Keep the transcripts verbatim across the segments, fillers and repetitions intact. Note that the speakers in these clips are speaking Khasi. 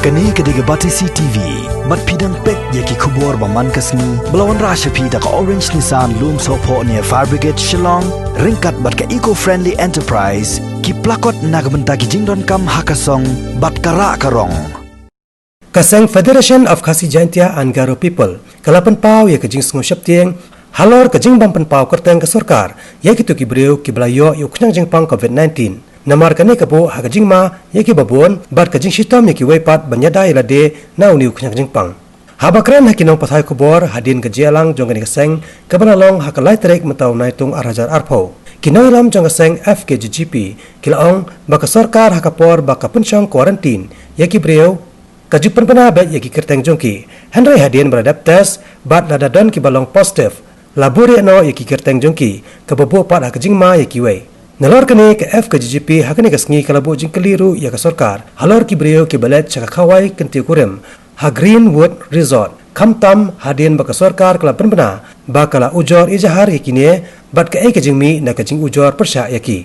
Kane ka dei ka Batesi T V. Bad phi dang peit ïa ki khubor ba man ka sngi ba la wanrah sha phi da ka Orange Nissan Lumsohphoh near Fire Brigade Shillong, ryngkat bad ka Eco Friendly Enterprise, ki plakot na ka bynta ki jingdonkam ha ka song bad ka rah ka rong. Ka seng Federation of Khasi Jaintia and Garo People ka la pynpaw ïa ka jingsngew sheptieng halor ka jingbym pynpaw kyrteng ka sorkar ïa kito ki briew kiba la ïoh ïa u khñiang jingpang covid nineteen. Namar kane ka buh ha ka jingma ïa kiba bun bad ka jingshitom ïa kiwei pat ban ïada ïa lade na une u khñiang jingpang. Haba kren ha ki nongpathai khubor hadien ka jingïalang jong kane ka seng kaba la long ha ka lai tarik mynta u Naitung ar hajar arphew, ki nongïalam jong ka seng F K J G P ki la ong ba ka sorkar ha ka por ba ka pynshong quarantine ïa ki briew ka ju pynbna beit ïa ki kyrteng jong ki. Hynrei hadien ba la dep test bad lada don kiba long positive, la buh rieh noh ïa ki kyrteng jong ki, kaba buh pat ha ka jingma ïa kiwei. Nalor kane ka F K J G P ha kane ka sngi ka la buh jingkylli ruh ïa ka sorkar halor ki briew kiba leit sha ka khawai kyntiew kurim ha Greenwood Resort, khamtam hadien ba ka sorkar ka la pynbna ba ka la ujor ijahar ïa kine bad kaei ka jingmih na ka jingujor pyrshah ïa ki.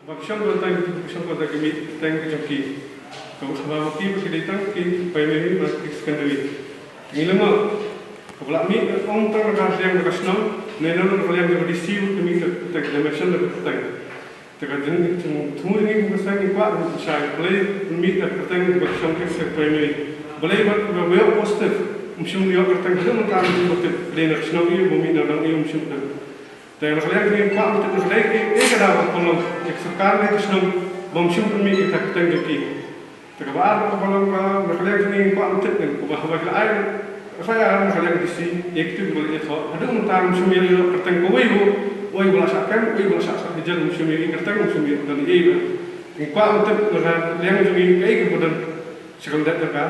Ba ki shong kyrteng, ki shong kyrteng ki mih kyrteng ki jong ki. Ka ba ki ba ki dei tang ki primary bad ki secondary. Ngi lyngngoh kaba la mih ong tang ka liang ka shnong ne na ka liang ka D C ki mih kyrteng, ki mention da kyrteng. Te ka jing jing thmu ngi ka seng ngi kwah ngi shai play mih da kyrteng ba ki shong ki primary. Balei ba ba positive, um shym ïoh kyrteng ka jong ka mih positive. Dei na ka shnong ïa ba mih na dang ïa um shym kyrteng. Te na ka liang jong ngi kwah ban tip na ka liang jong ngi, eh, ka daw ba pynlong ïa ka sorkar ne ka shnong bym shym pynmih ïa ka kyrteng jong ki. Te kaba ar ka pynlong ka na ka liang jong ngi kwah ban tip ne kaba haba ki la ai F I R na ka liang D C ïa kito kiba la ïathoh. Haduh mynta ngim shym ïoh ïa kyrteng kawei ruh, uwei ba la shah kem, uwei ba la shah sah ki jel, ngim shym ïoh ïa kyrteng, ngim shym ïoh don ïa. Ngi kwah ban tip na ka liang jong ngi kaei kaba don sha ka lyndet jong ka.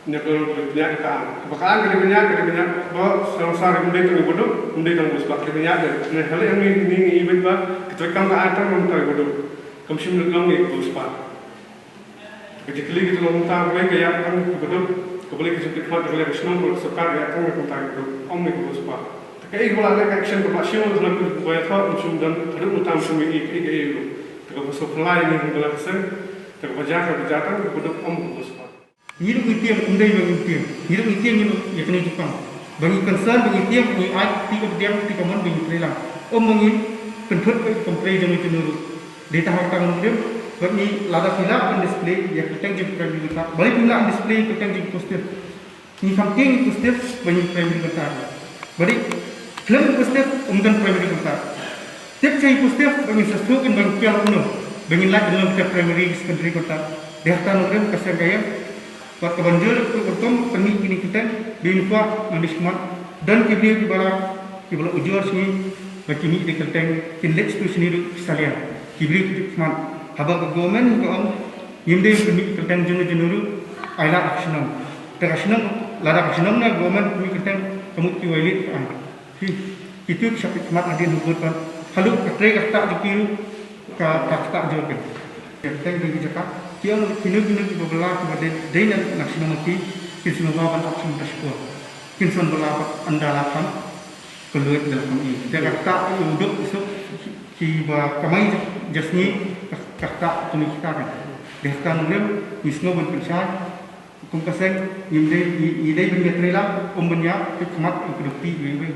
Ïa ka bniah ka ang. Ba ka ang ka dei bniah, ka dei bniah ba sawsawei, ym dei tang i baduk, ym dei tang i bspah, ka dei bniah de. Ne hali ang ni ni i beit ba ka treikam ka ang tang mynta i baduk. Kam shym dei long i bspah. Ka jingkylli ka long mynta balei ka ïaid tang i baduk, ka balei ka jingtip khmat ka leh ka shnong ba ka sorkar ïaid tang mynta i baduk. Ym i bspah. Te kaei ba la leh ka action kaba shu la ku ba ïathoh, ym shym don haduh mynta ym shym i kaei kaei ruh. Te kaba shu pynlai ni ka la ka seng. Te kaba ja ka ba ja tang i baduk, ym i bspah. Ngi ruh ngi tieng, ym dei ba ngi tieng. Ngi ruh ngi tieng, ngi ruh ïa kane jingpang. Ba ngi concern, ba ngi tieng, ba ngi ai ti ka pdiang, ti ka mon, ba ngi trei lang. Ym ba ngi pynthut ba ngi pyntrei jong ngi te ruh. Dei ta ha ka tang nongrim, ba ngi lada phi lah ban display ïa ka kyrteng jong ka primary mynta. Balei phim lah ban display ïa ka kyrteng jong ka positive. Ngi kham tieng ngi positive ba ngi primary mynta. Ba dei khlem positive ym don primary mynta. Tip sa i positive ba ngin sa sngewthuh kin ba ngin kiar kumno ba ngin lait ban long kita primary secondary mynta. Dei ha ka tang nongrim ka seng ka ïeng. Wat ka ban jur ka rukom pynmih kine ki kyrteng ba ngin kwah nang dei shakhmat. Don ki briew kiba la kiba la ujor sha ngi ba ki mih da ki kyrteng kin leit sha sini ruh ki sa liang. Ki briew ki tip khmat haba ka government ka ong ngim dei pynmih kyrteng jong jong ruh ai lad ka shnong. Te ka shnong lada ka shnong ne government pynmih kyrteng ka mut ki violate ka ang. Ki, kitu ki sa peit khmat hadien hubut ban halu ka trei ka ktah jong ki ruh ka, ka ktah jong ki. Ka ktah jong ki jaka. Ki ong kino kino kiba bylla kiba dei, dei na, na shnong ki, kin sngewbha ban ap sha mynta shipor. Kin sa bylla pat ynda la kham kylluid da la kham i. Te ka ktah ki u duk u suk kiba kamai jasngi ka, ka ktah kano kita kan. Dei ka ktah nongrim ngi sngew ban pynshai. Kum ka seng, ngim dei, ngi, ngi dei ban ïatrei lang, ym ban ïa peit khmat ïa ka dukti iwei iwei.